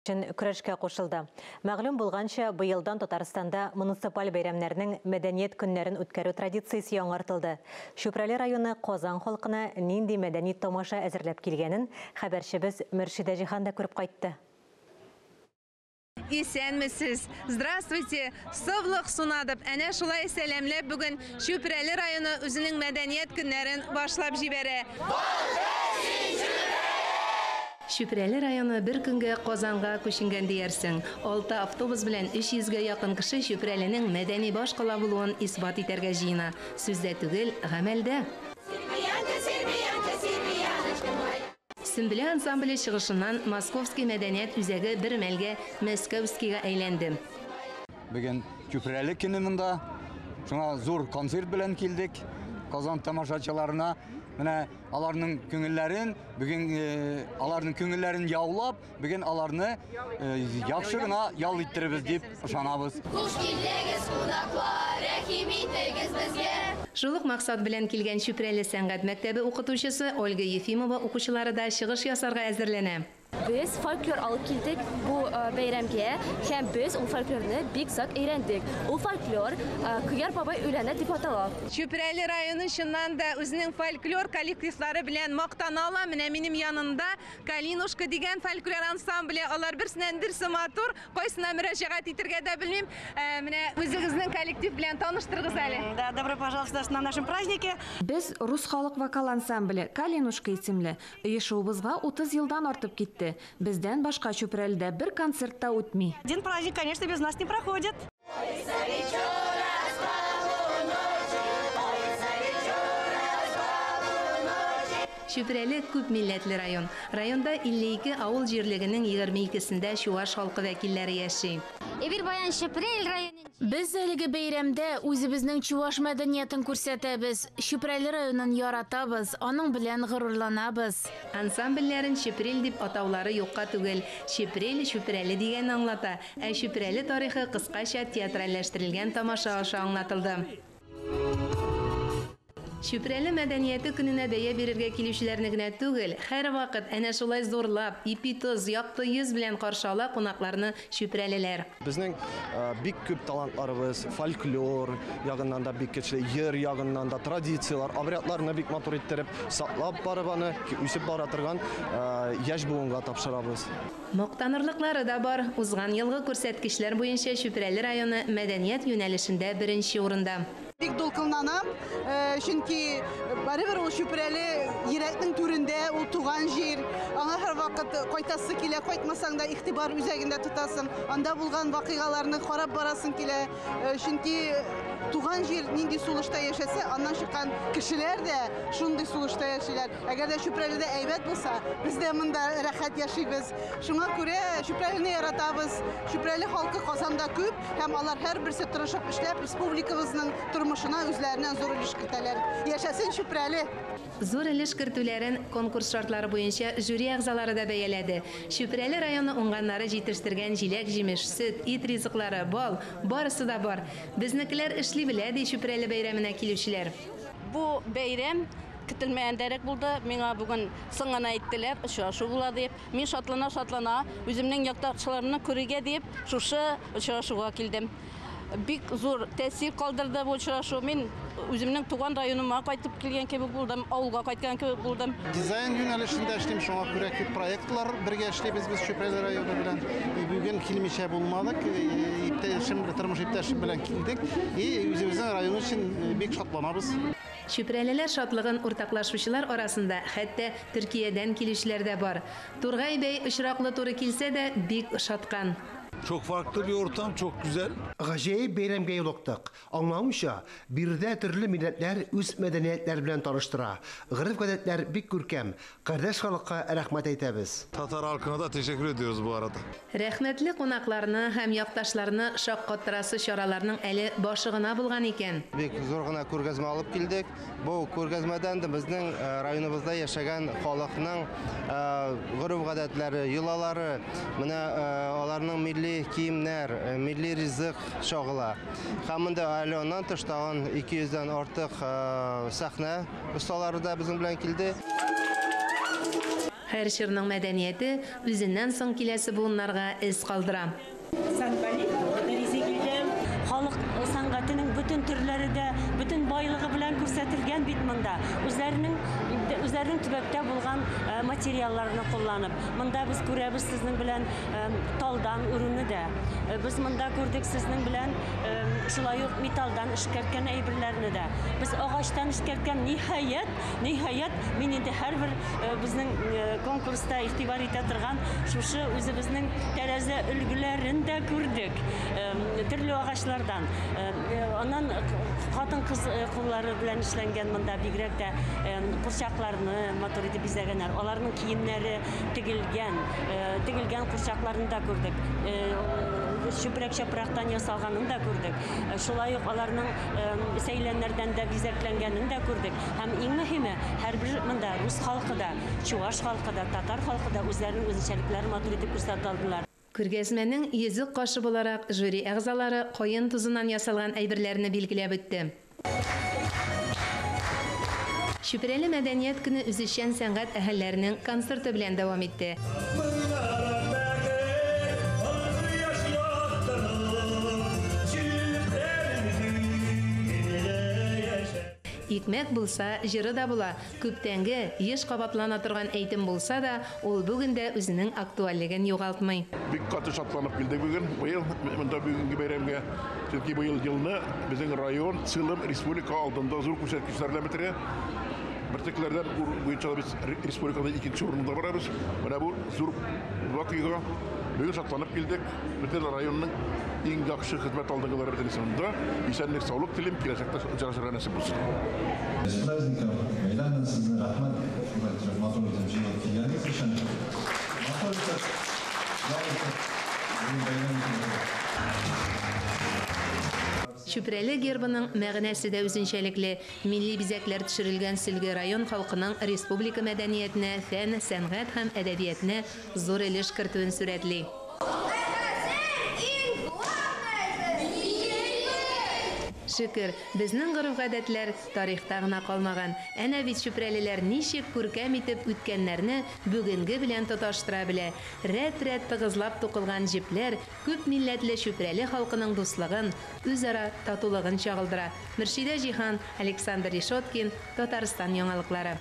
Өчен көрәшкә кушылды. Мәгълүм булганча, быелдан Татарстанда муниципаль бәйрәмнәрнең мәдәният көннәрен үткәрү традициясе яңартылды. Чүпрәле районы Казан халкына нинди мәдәни тамаша әзерләп килгәнен хәбәрчебез Мөршидә Җиһан да күреп кайтты. Исәнмесез! Здравствуйте! Сывлык сунадып, әнә шулай сәламләп бүген Чүпрәле районы үзенең мәдәният көннәрен башлап җибәрә. Чүпрәле районы бер көнгә Казанга күченгән диярсең. Алты автобус белән 300 гә якын кеше Чүпрәленең мәдәни башкала булуын исбат итәргә җыена. Сүздә түгел, гамәлдә. Сөмбелә ансамбле чыгышыннан Московский мәдәният үзәге бер мәлгә Мәскәүскийга әйләнде. Бүген Чүпрәле көне монда. Шуңа зур концерт белән килдек Казан тамашачыларына. Менә аларның күңелләрен бүген аларның күңелләрен яулап, бүген аларны яхшы гына ял иттеребез дип ышанабыз. Хуш килдегез, кунаклар, рәхим итегез безгә. Шул ук максат белән килгән Чүпрәле сәнгать мәктәбе укытучысы Ольга Ефимова укучылары да чыгыш ясарга әзерләнә. Без фольклор алып килдек бу бәйрәмгә һәм без ул фольклорны бик зак өйрәндек. Ул фольклор Көяр бабай өйләнә дип атала. Чүпрәле районы чыннан да үзенең фольклор коллективлары белән мактана ала. Менә минем янымда Калинушка дигән фольклор ансамбле. Алар берсеннән берсе матур. Кайсына мөрәҗәгать итергә дә белмим. Менә үзегезнең коллектив белән таныштырыгыз әле. Да, добро пожаловать на нашем празднике. Без рус халык вокал ансамбле Калинушка исемле. Оешуыбызга 30 елдан артып китте. Бездән башка Чүпрәледә бер концерт та үтми. Один праздник, конечно, без нас не проходит. Чүпрәле күп милләтле район. Районда 52 авыл җирлегенең 22сендә чуаш халкы вәкилләре яши. Эпир паян Ҫӗпрел районӗнче. Без әлеге бәйрәмдә үзебезнең чуваш мәдәниятен күрсәтәбез. Чүпрәле районын яратабыз, аның белән горурланабыз. Ансамбльләрен Чепрел дип атаулары юкка түгел. Чепрел Чүпрәле дигәнне аңлата. Ә Чүпрәле тарихы кыскача театральләштерелгән тамаша аша аңлатылды. Чүпрәле мәдәнияте көненә бәя бирергә килүчеләрне генә түгел, һәрвакыт әнә шулай зурлап, ипи-тоз, якты йөз белән каршы ала кунакларны чүпрәлеләр. Безнең бик күп талантларыбыз, фольклор ягыннан да бик көчле, йыр ягыннан да, традицияләр, обрядларны бик матур иттереп, саклап барып аны, үсеп бара торган яшь буынга тапшырабыз. Мактанырлыклары да бар. Узган елгы күрсәткечләр буенча Чүпрәле районы мәдәният юнәлешендә беренче урында. Бик дулкынланам, чөнки барыбер ул Чүпрәле йөрәкнең түрендә, ул туган җир. Аңа һәрвакыт кайтасы килә, кайтмасаң да игътибар үзәгендә тотасың. Анда булган вакыйгаларны карап барасың килә. Чөнки туган җир нинди сулышта яшәсә, аннан чыккан кешеләр дә шундый сулышта яшиләр. Әгәр дә Чүпрәледә әйбәт булса, без дә монда рәхәт яшибез. Шуңа күрә Чүпрәлене яратабыз. Чүпрәле халкы Казанда күп һәм алар һәрберсе тырышып эшләп республикабызның тормышына үзләреннән зур өлеш кертәләр. Яшәсен Чүпрәле! Зур өлеш кертүләрен конкурс шартлары буенча жюри әгъзалары да бәяләде. Чүпрәле районы уңганнары җитештергән җиләк-җимеш, сөт, ит ризыклары, бал, барысы да бар. Безнекеләр эшли белә, ди Чүпрәле бәйрәменә килүчеләр. Бу бәйрәм көтелмәгәндәрәк булды. Миңа бүген соң гына әйттеләр, очрашу була дип. Мин шатлана-шатлана үземнең якташларымны күрергә дип шушы очрашуга килдем. Бик зур тәэсир калдырды бу очрашу. Мин үземнең туган районыма кайтып килгән кебек булдым, авылга кайткан кебек булдым. Дизайн юнәлешендә эшлим, шуңа күрә күп проектлар бергә эшлибез без Чүпрәле районы белән. И бүген килмичә булмадык, иптәшем, тормыш иптәшем белән килдек. И үзебезнең район өчен бик шатланабыз. Чүпрәлеләр шатлыгын уртаклашучылар арасында хәтта Төркиядән килүчеләр дә бар. Тургай бәй очраклы туры килсә дә бик ошаткан. Çok farklı bir ortam, çok güzel. Гаҗәеп бәйрәмгә юлыктык. Аңлавымча, биредә төрле милләтләр үз мәдәниятләре белән таныштыра. Гореф-гадәтләр бик күркәм. Кардәш халыкка рәхмәт әйтәбез. Tatar halkına da teşekkür ediyoruz bu arada. Рәхмәтле кунакларны һәм якташларны шаккаттырасы чараларның әле башы гына булган икән. Бик зур гына күргәзмә алып килдек. Бу күргәзмәдән дә безнең районыбызда яшәгән халыкның гореф-гадәтләре, йолалары, менә аларның милли киемнәр, милли ризык чагыла. Һәм монда әле аннан тыш тагын 200дән артык сәхнә осталары да безнең белән килде. Һәр чорның мәдәнияте үзеннән соң киләсе буыннарга эз калдыра. Халык сәнгатенең бөтен төрләре дә, бөтен байлыгы белән күрсәтелгән бит монда. Үзләренең үзләренең төбәктә булган материалларны кулланып. Монда без күрәбез сезнең белән талдан үрүне дә. Без монда күрдек сезнең белән шулай ук металлдан эшкәрткән әйберләрне дә. Без агачтан эшкәрткән, ниһаять, ниһаять, мин инде һәрбер безнең конкурста игътибар итә торган шушы үзебезнең тәрәзә өлгеләрен дә күрдек. Төрле агачлардан. Аннан хатын-кыз куллары белән эшләнгән монда бигрәк тә курчакларны матур итеп бизәгәннәр. Аларның киемнәре тегелгән, тегелгән курчакларны да күрдек. Чүпрәк чапрактан ясалганын да күрдек. Шулай ук аларның сәйләннәрдән дә бизәкләнгәнен дә күрдек. Һәм иң мөһиме, һәрбер монда рус халкы да, чуваш халкы да, татар халкы да үзләренең үзенчәлекләрен матур итеп күрсәтә алдылар. Күргәзмәнең йөзек кашы буларак жюри әгъзалары каен тузыннан ясалган әйберләрне билгеләп үтте. Чүпрәле мәдәният көне үзешчән сәнгать әһелләренең концерты белән дәвам итте. Икмәк булса, җыры да була. Күптәнге, еш кабатлана торган әйтем булса да, ул бүген дә үзенең актуальлеген югалтмый. Бик каты шатланып килдек бүген. Быел монда бүгенге бәйрәмгә, чөнки быел елны безнең район целым республика алдында зур күрсәткечләр белән бетерә. Бөртекләрдән буенча без республикада икенче урында барабыз. Менә бу зур вакыйга. Бүген шатланып килдек. Бөтен районның иң яхшы хезмәт алдынгылары бөтенесе монда. Исәнлек, саулык телим, киләчәктә очрашырга насыйп булсын. С праздником, бәйрәм сезне, рәхмәт, шулай матур итеп җыелып килгәнегез өчен. Матур итеп, ял итеп, бүген бәйрәм итеп. Чүпрәле гербының мәгънәсе дә үзенчәлекле. Милли бизәкләр төшерелгән сөлге район халкының республика мәдәниятенә, фән, сәнгать һәм әдәбиятенә зур өлеш кертүен сурәтли. Шөкер, безнең гореф-гадәтләр тарихта гына калмаган. Әнә бит чүпрәлеләр ничек күркәм итеп үткәннәрне бүгенге белән тоташтыра белә. Рәт-рәт тыгызлап тукылган җепләр күп милләтле Чүпрәле халкының дуслыгын, үзара татулыгын чагылдыра. Мөршидә Җиһан, Александр Решеткин, Татарстан яңалыклары.